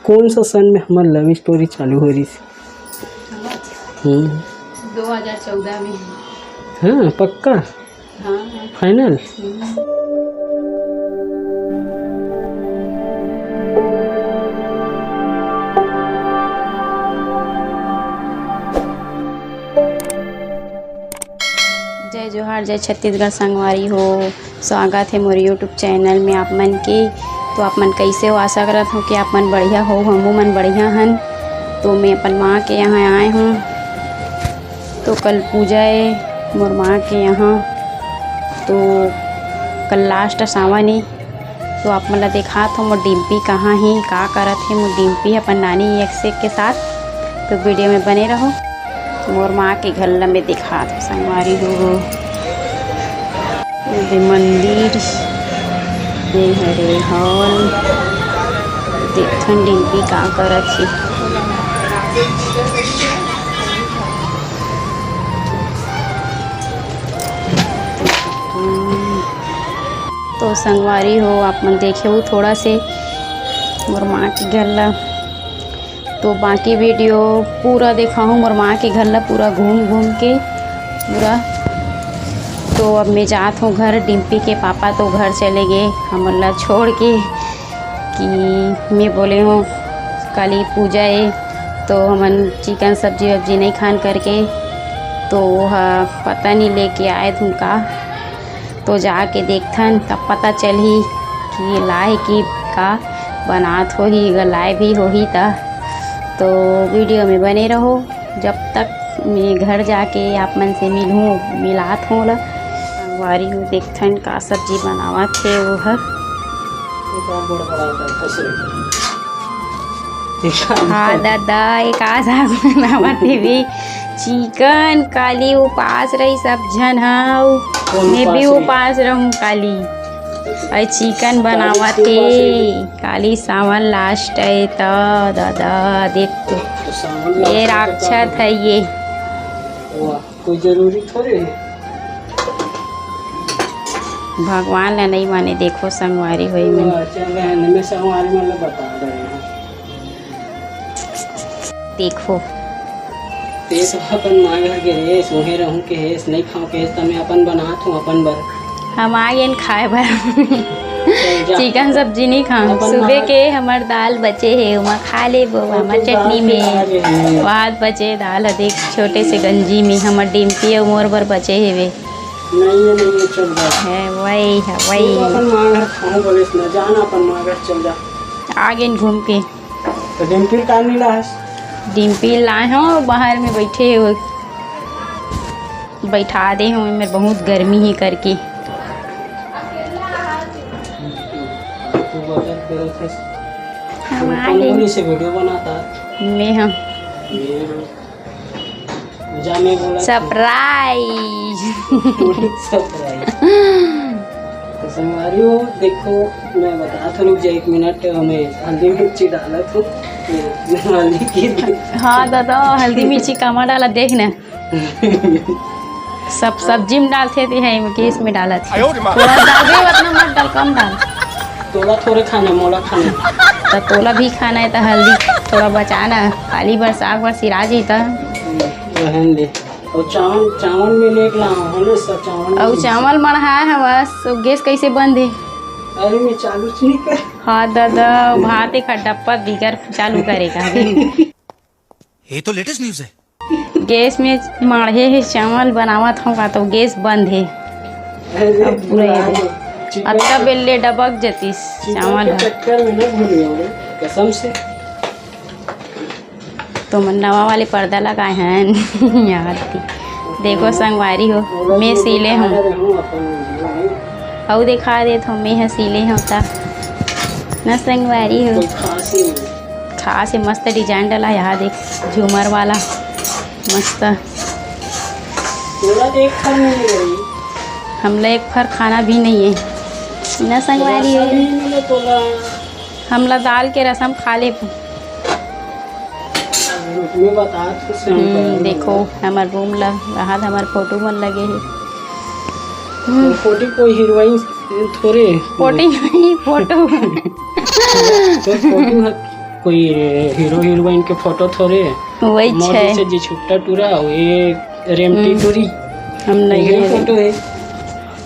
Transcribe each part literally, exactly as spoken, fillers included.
कौन सा सन में हमर लव स्टोरी चालू हो रही? हम्म। दो हज़ार चौदह में। हाँ, पक्का? हाँ। फाइनल? हम्म। जय जोहार, जय छत्तीसगढ़ संगवारी हो। स्वागत हे मोर YouTube चैनल में आप मन के। तो आप मन कइसे हो? आशा करत हो कि आप मन बढ़िया हो, हमू मन बढ़िया हन। तो मैं अपन माँ के यहाँ आए हूँ। तो कल पूजा ए मोर माँ के यहाँ, तो कल लास्ट सावन ए। तो आप मन ला देखात हो मोर डिम्पी कहाँ हे, का करत हे मोर डिम्पी अपन नानी एक्स के साथ। तो वीडियो में बने रहो। मोर माँ के घर ला मैं देखात हो संगवारी हो। ये दे मंदिर, ये हरे हॉल। देखथन डिम्पी का करत हे। तो संगवारी हो, आप मन देखे हो थोड़ा से मोर माँ के घर ला। तो बाकी वीडियो पूरा देखाहूँ मोर माँ के घर ला, पूरा घूम घूम के पूरा। तो अब मैं जात हूँ घर। डिम्पी के पापा तो घर चले गए हमन ला छोड़ के, कि मैं बोले हूँ काली पूजा ए, तो हमन चिकन सब्जी वब्जी नहीं खान करके, तो वो ह पता नहीं लेके आए धुन का। तो जाके देखथन, तब पता चलही कि लाए कि का बनात होही, अगर लाए भी होही त। तो वीडियो में बने रहो, जब तक मैं घर जाके आप मन से मिलहूँ, मिलात हूँ ला। संगवारी हो, देखथन का सब्जी बनावत हे वो ह। हाँ दादा, एक आज आग बनावत हे भी। चिकन काली उपास रही सब झन, हाँ। मैं भी उपास रहूँ काली। अउ चिकन बनावत हे। काली सावन लास्ट हे त दादा देख तो। ये राक्षस हे ये। कोई जरूरी थोड़े हे। भगवान ला नहीं माने, देखो संगवारी होई मन। अच्छा, मैं संगवारी मन ला बता रहे हैं। देखो। ते तो अपन माँ घर के रेस, उहें रहूं के हेस, नहीं खाओ के हेस, त मैं अपन बनात हूँ अपन बर। हम आ गेन खाए बर। चल जा। चिकन सब्जी नहीं खाओ। सुबह के हमर दाल बचे हे, ओमा खा लेबो, हमर चटनी में। भात बचे, दाल ह देख, छोटे से गंजी में हमर डिम्पी अउ मोर बर बचे हेवे। नहीं है, नहीं है, चल जा। है वही, है वही। तू तो अपन माँ घर खाऊं बोले इसने, जाना अपन माँ घर चल जा। आ गेन घूम के। तो डिम्पी का नहीं लास? डिम्पी लाए हो, बाहर में बैठे हो, बैठा दे हो, में बहुत गर्मी ही करके। तू बता, तेरे से हम आ गए। से वीडियो बनाता। मैं हम। ये जा, मैं बोला था। सरप्राइज। सरप्राइज। तो संगवारी हो, देखो, मैं बता तो रुक जा एक मिनट, मैं हल्दी मिर्ची डाला था। मैं हल्दी की हाँ दादा, हल्दी मिर्ची कमा डाला, देख ना। सब सब्जी में डालथे ते है, गैस में डालत हे। आयो रे माँ। थोड़ा डालबे, उतना मत डाल, कम डाल। तोला थोड़े खाना, मोला खाना। त तोला भी खाना है त हल्दी थोड़ा बचा ना, खाली बर साग बर सिरा जी त। रहन दे। और चावल, चावल में लेके लाओ, है ना, सब चावल में अउ लेके। चावल मढ़ा है बस, तो गैस कैसे बंद है? अरे मैं चालू से नहीं कर। हाँ दादा, भात एक डब्बा बिगर चालू करेगा। ये तो लेटेस्ट न्यूज़ है। गैस में माढ़े हे चावल बनावत हूँ का तो गैस बंद हे। अरे अब पूरा ये बुरा दे। है। चिकन अत्ता के, बेल्ले डबक जतीस चिकन चावल के ह। चक्कर में ना भूल गया रे, कसम से। तो मन नवा वाले पर्दा लगाए हैं। यार थी। देखो संगवारी हो, मैं सिले हूँ। अपन अउ देखा देत हूँ, मैं ह सिले हूँ ता। ना संगवारी हो। कोई खास ही नहीं। खास हे, मस्त डिजाइन डला, यहाँ देख झूमर वाला मस्त। तोला तो एक फर मिल गई। हमला एक फर खाना भी नहीं है ना संगवारी हो। रसम नहीं मिले तोला। हमला दाल के रसम खा ले। मैं बता तो हम्म, देखो हमर रूम ला, वहाँ हमर फोटो मन लगे हे। हम्म। फोटो कोई हीरोइन थोड़े। फोटो नहीं, फोटो। तो फोटो है। कोई हीरो हीरोइन के फोटो थोड़े। वही मोर छै। जैसे जी छुट्टा टूरा, ये रेमटी हम्म। टूरी। हम नहीं एकरे है। फोटो है।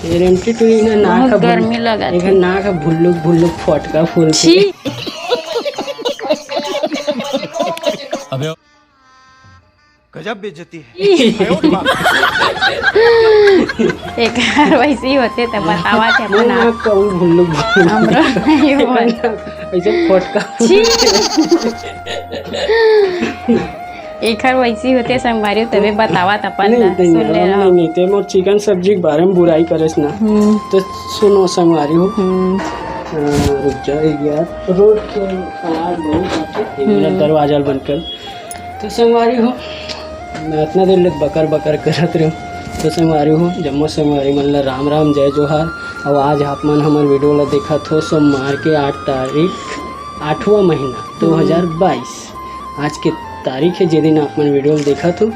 ये रेमटी टूरी ना, नाक बहुत है भुल-, गर्मी लगा एक थे। नाक है भुल्लुक भुल्लुक फोटका फूल के। छी। अबे गजब बेइज्जती है। एक बार वैसे ही होते तो बतावा थे अपना। नाक का वो भुल्लुक भुल्लुक। हमरो नहीं हो। ऐसे फोटका। छी। एकर वैसी होते संगवारी, तबे बतावत अपन नहीं, ला, नहीं, सुन ले नहीं, रहो। नहीं, नहीं, ते मोर चिकन सब्जी के बारे में बुराई करेस ना। हम्म। तो सुनो संगवारी हो। हम्म। अ, रुक जा एक यार, रोड के आवाज बहुत आथे, ये मेरा हम्म। दरवाजा बंद कर। तो संगवारी हो, मैं इतना देर ले बकर बकर करत रहूँ। तो संगवारी हो, जम्मो संगवारी मन ला राम राम, जय जोहार। और आज आप मन हमर वीडियो ला देखत हो सोमवार के आठ तारीख, आठवां महीना दो हज़ार बाईस। आज के तारीख है, जे दिन आप मन वीडियो ल देखत हो।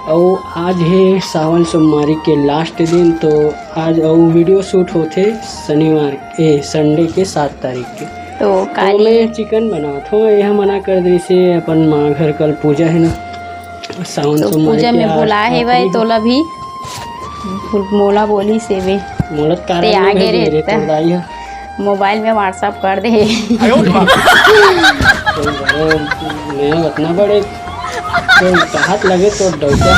अउ आज है सावन सोमवारी के लास्ट दिन, तो आज अउ वीडियो शूट होथे शनिवार, ए, संडे के सात तारीख के। तो तो काली मैं चिकन बनात हूँ, ये मना कर दे से अपन माँ घर कल पूजा है ना, सावन तो सोमवारी पूजा के में आज बुला है भाई आखिरी तोला भी। मोला बोली से बे। मोला ते कारन आगे नहीं भेजे रे रहता। तोर दाई ह। मोबाइल में WhatsApp कर दे। तो बड़े, मैं उतना बड़े, तो कहत लगे तो डौका,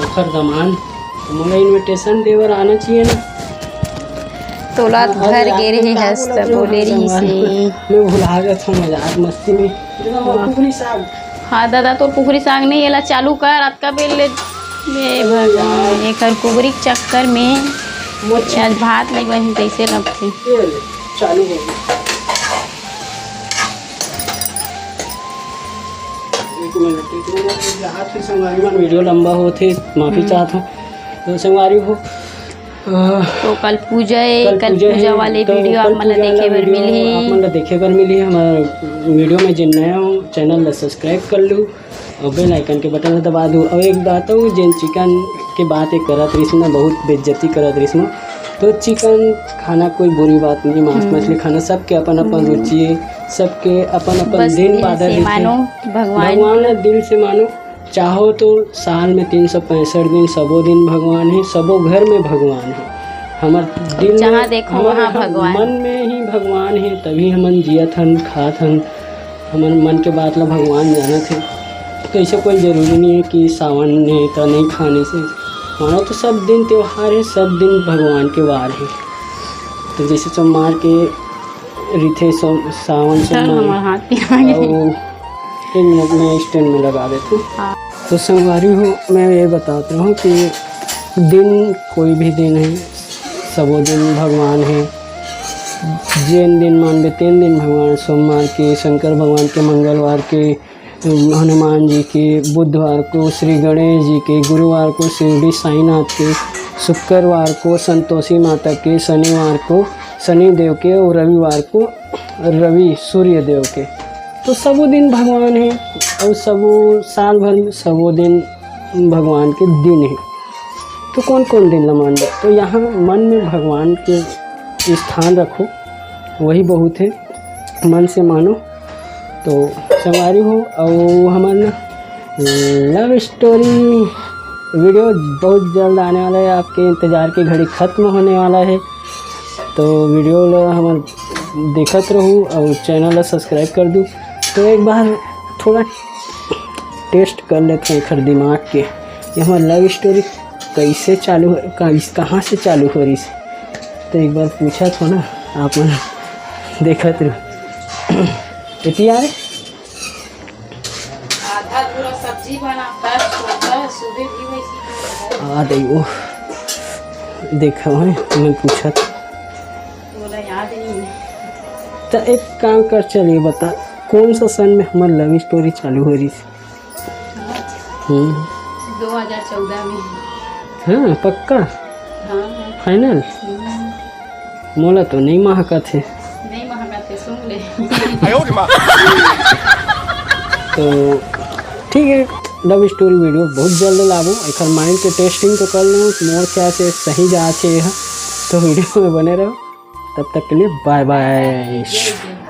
ओखर दमान, तो मोला इनविटेशन दे बर आना चाहिए ना। तोला हाँ, घर आज गे रहे का हस बोलत त रहे बोले हो रही संगवारी? से। मैं भुला गया था मजाक मस्ती में। कुकरी साग। हाँ दादा, तोर कुकरी साग नहीं, एला चालू कर, अतका बेल ले। हे भगवान, एकर कुकरी के चक्कर में मच्छी। आज भात नहीं बनी, कैसे लगथे? ये ले, चालू हो गया। एक मिनट, एक मिनट, यहाँ फिर संगवारी मन वीडियो लंबा होथे, माफी हम्म। चाहत हूँ। तो संगवारी हो, तो कल पूजा है, कल कल पूजा पूजा है, वाले तो वीडियो आप कल मन ला पूजा वाला देखे बर वीडियो मिलही। आप मन ला देखे बर मिलही। हमारे वीडियो में जिन नया हो, चैनल ला सब्सक्राइब कर लू और बेल आइकन के बटन ला दबा दू। और एक बात हो, जिन चिकन के बात एक करत रहिस ना, बहुत बेइज्जती करत रहिस ना, तो चिकन खाना कोई बुरी बात नहीं, मांस हम्म। मछली खाना सबके अपन अपन हम्म। रुचि है, सबके अपन अपन बस दिन दिल बादर से रहिथे। मानो भगवान। भगवान ला दिल से मानो, चाहो तो साल में तीन सौ पैंसठ दिन सबो दिन भगवान हे, सबो घर में भगवान हे। हमर दिल जहाँ में, देखो हमर वहाँ हम भगवान। मन में ही भगवान हे, तभी हमन जियत हन, खात हन, हमर मन के बात ला भगवान जानत हे। तो ऐसे कोई जरूरी नहीं है कि सावन हे तो नहीं खाने से, मानो तो सब दिन त्योहार है, सब दिन भगवान के वार है। तो जैसे सोमवार के रिथे सो-, सावन चल, सोमवार। हमार हाथ पिरा गे। अउ एक मिनट, मैं स्टैंड में लगा देता हूँ। हाँ। तो संगवारी हो, मैं ये बताता हूँ कि दिन कोई भी दिन है, सबो दिन भगवान है। जेन दिन मानबे तेन दिन भगवान, सोमवार के, शंकर भगवान के, मंगलवार के, हनुमान जी के, बुधवार को श्री गणेश जी के, गुरुवार को शिरडी साईनाथ के, शुक्रवार को संतोषी माता के, शनिवार को शनि देव के और रविवार को रवि सूर्य देव के। तो सबो दिन भगवान है और सबो साल भर में सबो दिन भगवान के दिन है। तो कौन कौन दिन ला मानबे? तो यहाँ मन में भगवान के स्थान रखो, वही बहुत है। मन से मानो। तो संगवारी हो, अउ हमन love story video बहुत जल्द आने वाला है, आपके इंतज़ार की घड़ी खत्म होने वाला है। तो वीडियो ला हमन देखत रहू अउ चैनल ला सब्सक्राइब कर दू। तो एक बार थोड़ा टेस्ट कर लेते हैं एखर दिमाग के, ये हमार लव स्टोरी कैसे चालू हो, कहाँ से चालू हो रही। तो एक बार पूछा था ना, आप मन देखत रहो। एती आए। आधा पूरा सब्जी बनाता, छोटा, सुबह भी वैसे ही करता है। आ देखो, देखो है, मैं पूछा था। बोला याद नहीं है। तो एक काम कर, चलिए बता, कौन सा सन में हमार लव स्टोरी चालू हो रही? हम्म। दो हज़ार चौदह में। हाँ, पक्का? हाँ। फाइनल? हम्म। मोला तो नहीं महकत है। नहीं महकत है, सुन ले। तो ठीक है, लव स्टोरी वीडियो बहुत जल्द लाबो। एकर माइंड के टेस्टिंग तो कर लो, मोर ख्याल से सही जात है यह। तो वीडियो में बने रहो, तब तक के लिए बाय बाय। जय जय।